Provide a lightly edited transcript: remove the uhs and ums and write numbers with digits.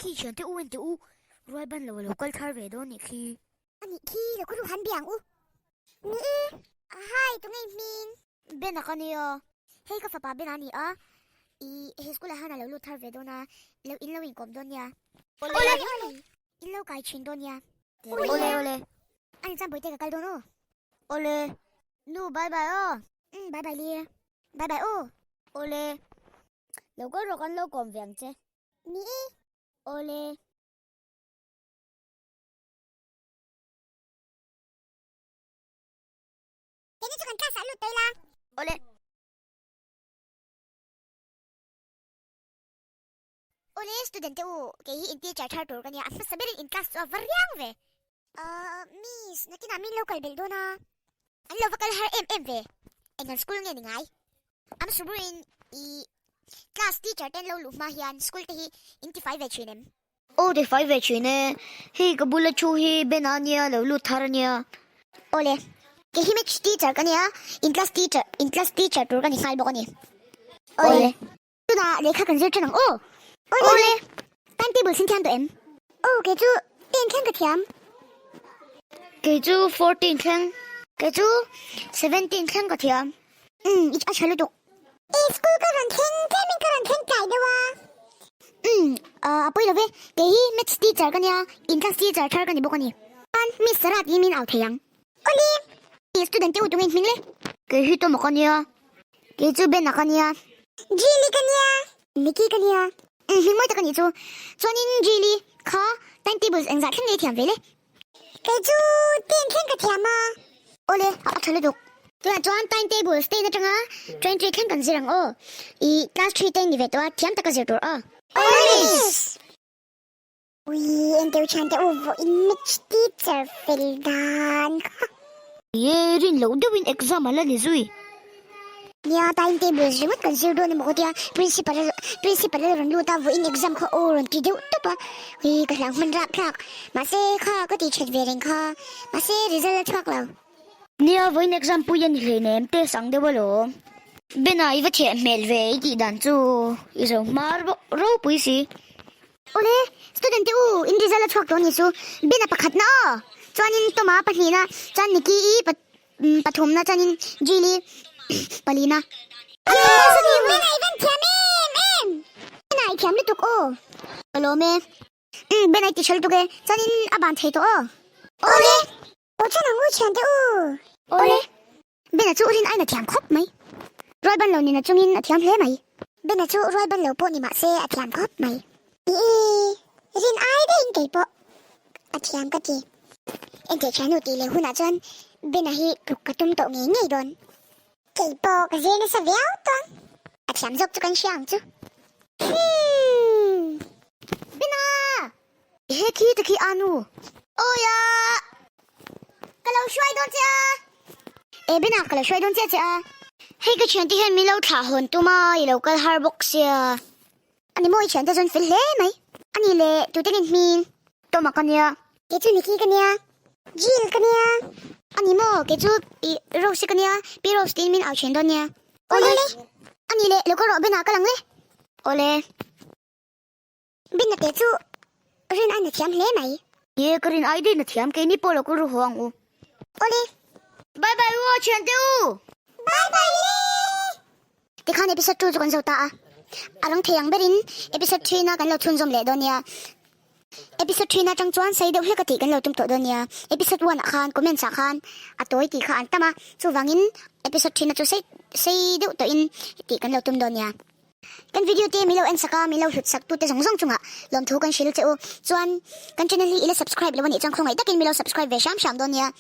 Khi thian te u en teh u, rual ban lo a lo kal thar ve dawn nih khi. A nih khi, lo khaw han bia ang u. Ni e, hi tunge i hming? Ben-a ka nia. Hei ka fapa Ben-a a ni a, i he school ah hian a lo lut thar ve dawn a, lo in lo inkawm dawn nia. Awle awle. In lo kai thin dawn nia. Awle awle. A ni chuan bawihte ka kal dawn aw. Awle. Nu bye bye aw. Umm bye bye le. Bye bye aw. Awle. Lo kal rawh kan lo kawm ve ang che. Ni e. Awle. Keini chu kan class ah lut tawh ila. Awle. Awle student te u, kei hi in teacher thar tur ka nia, a hmasa berin in class chu a va riang ve. Ahh miss, nakinah min lo kal belh dawn a. An lo va kal har em em ve. Eng an school nge ni ngai? Am Subruin i class teacher ten lo luh hma hian school te hi in tifai ve thin em? Aw tifai ve thin e, hei ka bula thu hi Ben a nia lo lut thar a nia. Awle, kei hi maths teacher ka nia, in class teacher in class teacher tur ka ni nghal bawk a ni. Awle. Tunah lehkha kan zir ṭan ang aw. Awle. Time table sin thiam tawh em? Aw kei chu ten thleng ka thiam. Kei chu 14 thleng. Kei chu 17 thleng ka thiam. Umm i a tha lutuk. I school ka rawn thleng tlemin ka rawn thleng tlai deuh a. Umm a pawi lo ve. Kei hi maths teacher ka nia, in class teacher thar ka ni bawk a ni. Chuan Miss Sarah tiin min au thei ang. Awle. I student te u tunge hming le? Kei hi Toma ka nia. Kei chu Bena ka nia. Jilly ka nia. Nikki ka nia. Hming mawi tak a nih chu. Chuanin Jilly kha timetables engzah thleng nge i thiam ve le? Kei chu ten thleng ka thiam a. Awle, a tha lutuk. Tunah chuan timetables ten atanga 23 thleng kan zir ang aw. I class 3 te ni ve tawh a, thiam taka zir tur aw. Awle miss! Ui, engteu thian te u vawiin maths teacher fel dan kha. Ye, rin loh deuhin exam a la ni zui. Nia, timetables ringawt kan zir dawn emaw ka tia, principal a principal a rawn lut a, vawiin exam kha aw rawn ti deuh tawp a, ui ka hlau hman rap thlak, mahse kha ka tih that ve reng kha, mahse result a chhuak lo. Nia, vawiin exam pui a ni hleinem, test ang deuh alawm. Bena i va thiah hmel ve i tih dan chu i zo hma ropui si. Awle, student te u, in result a chhuak tawh a ni chu. Bena pakhatna aw, chuanin Toma pahnihna, chuan Nikki-i pathumna, chuanin Jilly palina. Bena i van thiam em em! Bena i thiam lutuk aw. Ka lawm e. Bena i ti tha lutuk e, chuanin a ban thei tawh aw. Awle, aw chuan ang u thian te u. Awle, Bena chu rin aiin a thiam khawp mai. Rual ban lo nena chungin a thiam hle mai. Bena chu rual ban lo pawh ni mah se a thiam khawp mai. Ih, rin ai daihin kei pawh a thiam ka ti. Engthei thiannu tih leh hunah chuan Bena hi tluk ka tum tawh ngei ngei dawn. Kei pawh ka zir nasa viau tawng. A thiam zawk chu kan hria ang chu. Hmm! Bena! He khi te khi a nu. Awi a! Ka lo hruai dawn che a! E Bena ka lo hruai dawn chiah che a. Hei ka thiante hian min lo thlah hawn tum a, i lo kal har bawk sia. A ni maw i thiante chuan fel hle mai. A ni le, tute nen hming? Toma ka nia. Kei chu Nikki ka nia. Jill ka nia. A ni maw, kei chu i Rose ka nia, Pi Rose tiin min au then dawn nia. Awle. A ni le, lo kal rawh Bena ka lang le. Awle. Bena te chu rin aina thiam hle mai. Ye ka rin ai daih na thiam keini pawh lo kal ru haw ang u. Awle. Bye bye u aw thian te u. Bye bye le. Tikhan episode 2 chu kan zo ta a. A rang thei ang berin episode 3 na kan lo chhunzawm leh dawn nia. Episode 3 na tang chuan sei deuh hlek a tih kan lo tum tawh dawn nia. Episode 1 ah khan comments ah khan a tawi tih kha an tam a. Chuvangin episode 3 na chu sei sei deuh tawhin tih kan lo tum dawn nia. Kan video te min lo en sak a, min lo hlut sak tute zawng zawng chungah lawmthu kan hrilh che u. Chuan kan channel hi i la subscribe lo a nih chuan khawngaih takin min lo subscribe ve hram hram dawn nia.